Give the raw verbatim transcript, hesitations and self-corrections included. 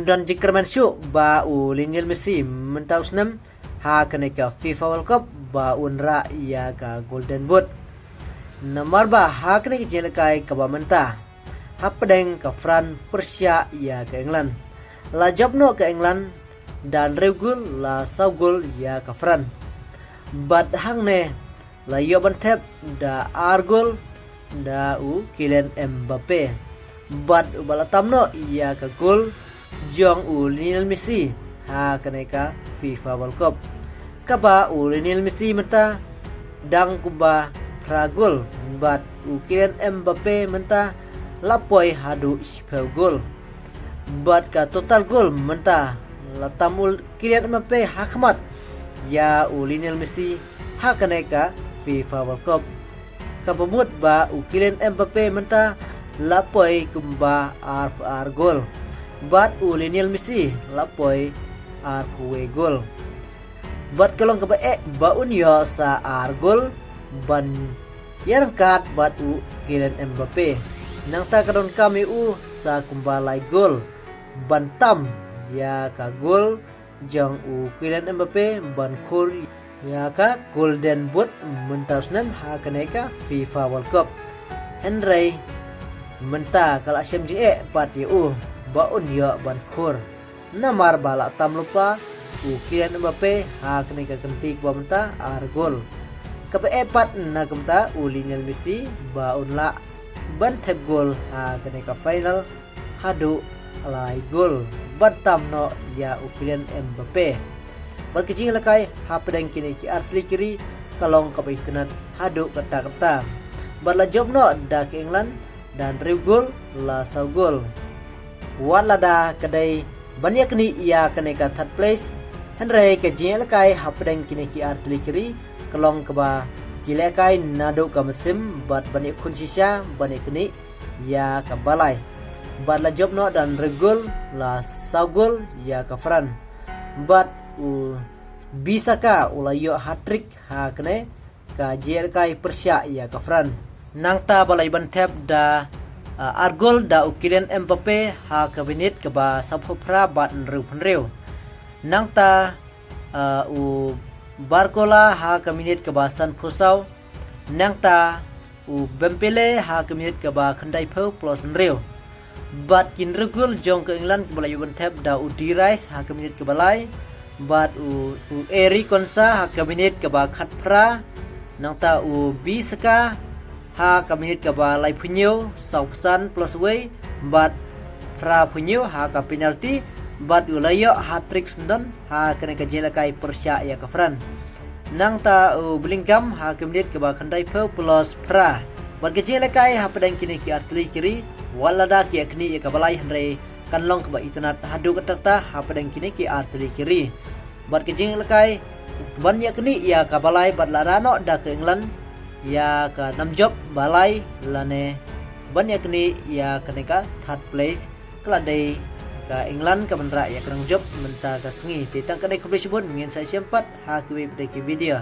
Don jingkyrmen shuh ba u Lionel Messi mynta u snem ha kane ka FIFA World Cup ba un rah ïa ka Golden Boot. Namar ba ha kane ka jingïalehkai kaba mynta hapdeng ka France pyrshah ïa ka England, la jop noh ka England da hynriew gol la saw gol ïa ka France. Bad hangne la ïoh ban thep da ar gol da u Kylian Mbappe. Bad uba la tam noh ïa ka gol jong u Lionel Messi ha kane ka FIFA World Cup. Kaba u Lionel Messi mynta dang kumba phra gol, bad u Kylian Mbappe mynta la poi haduh shiphew gol. Bad ka total gol mynta la tam u Kylian Mbappe ha khmat ïa u Lionel Messi ha kane ka FIFA World Cup. Kaba mut ba u Kylian Mbappe mynta la poi kumba arphew ar gol, bad u Lionel Messi la poi arphew wei gol. Bad ka long kaba eh ba un ïoh sa ar gol ban ïaryngkat bad u Kylian Mbappe. Nangta ka donkam ïa u sa kumba lai gol ban tam ïa ka gol jong u Kylian Mbappe ban khur ïa ka Golden Boot mynta u snem ha kane ka FIFA World Cup. Hynrei mynta ka la shem jingeh pat ïa u ba un ïoh ban khur. Namar ba la tam lypa u Kylian Mbappe ha kane ka kynti kaba mynta ar gol. Kaba eh pat na ka bynta u Lionel Messi ba un lah ban thep gol ha kane ka final haduh lai gol ban tam noh ïa u Kylian Mbappe. Bad ka jingïalehkai hapdeng kine ki artylli ki ri ka long kaba itynnad haduh katta katta. Bad la jop noh da ka England da hynriew gol la saw gol. Wat lada ka dei ban ïaknieh ïa kane ka third place, hynrei ka jingïalehkai hapdeng kine ki artylli ki ri ka long kaba ki lehkai naduh ka mynsiem bad ban ïakhun shisha ban ïaknieh ïa kaba lai. Bad la jop noh da hynriew gol la saw gol ïa ka France. Bad u Bissaka u la ïoh hat-trick ha kane ka jingïalehkai pyrshah ïa ka France. Nangta ba la ïoh ban thep da, ah, ar gol da u Kylian Mbappe ha ka minit kaba sawphew phra bad hynriewphew hynriew. Nangta, ah, u Barcola ha ka minit kaba sanphew saw. Nangta u Dembele ha ka minit kaba khyndaiphew plus hynriew. Bad ki hynriew gol jong ka England kiba la ïoh ban thep da u Dee Rice ha ka minit kaba lai. Bad u, u Eric Konsa ha ka minit kaba khatphra. Nangta u Bissaka ha ka minit kaba laiphew hynñiew, sawphew san plus wei. Bad phraphew hynñiew ha ka penalty. Bad u la ïoh hat-trick syndon ha kane ka jingïalehkai pyrshah ïa ka France. Nangta u Bellingham ha ka minit kaba khyndaiphew plus phra. Bad ka jingïalehkai hapdeng kine ki artylli ki ri, wat lada ki ïaknieh ïa kaba lai hynrei kan long kaba itynnad haduh katta katta hapdeng kine ki artylli ki ri. Bad ka jingïalehkai ban ïaknieh ïa kaba lai bad la rah noh da ka England ïa ka nam jop ba lai lane ban ïaknieh ïa kane ka third place, ka la dei ka England kaban rah ïa ka nam jop mynta ka sngi. Te tang katne, khublei shibun, ngin sa ïashem pat ha kiwei pat de ki video.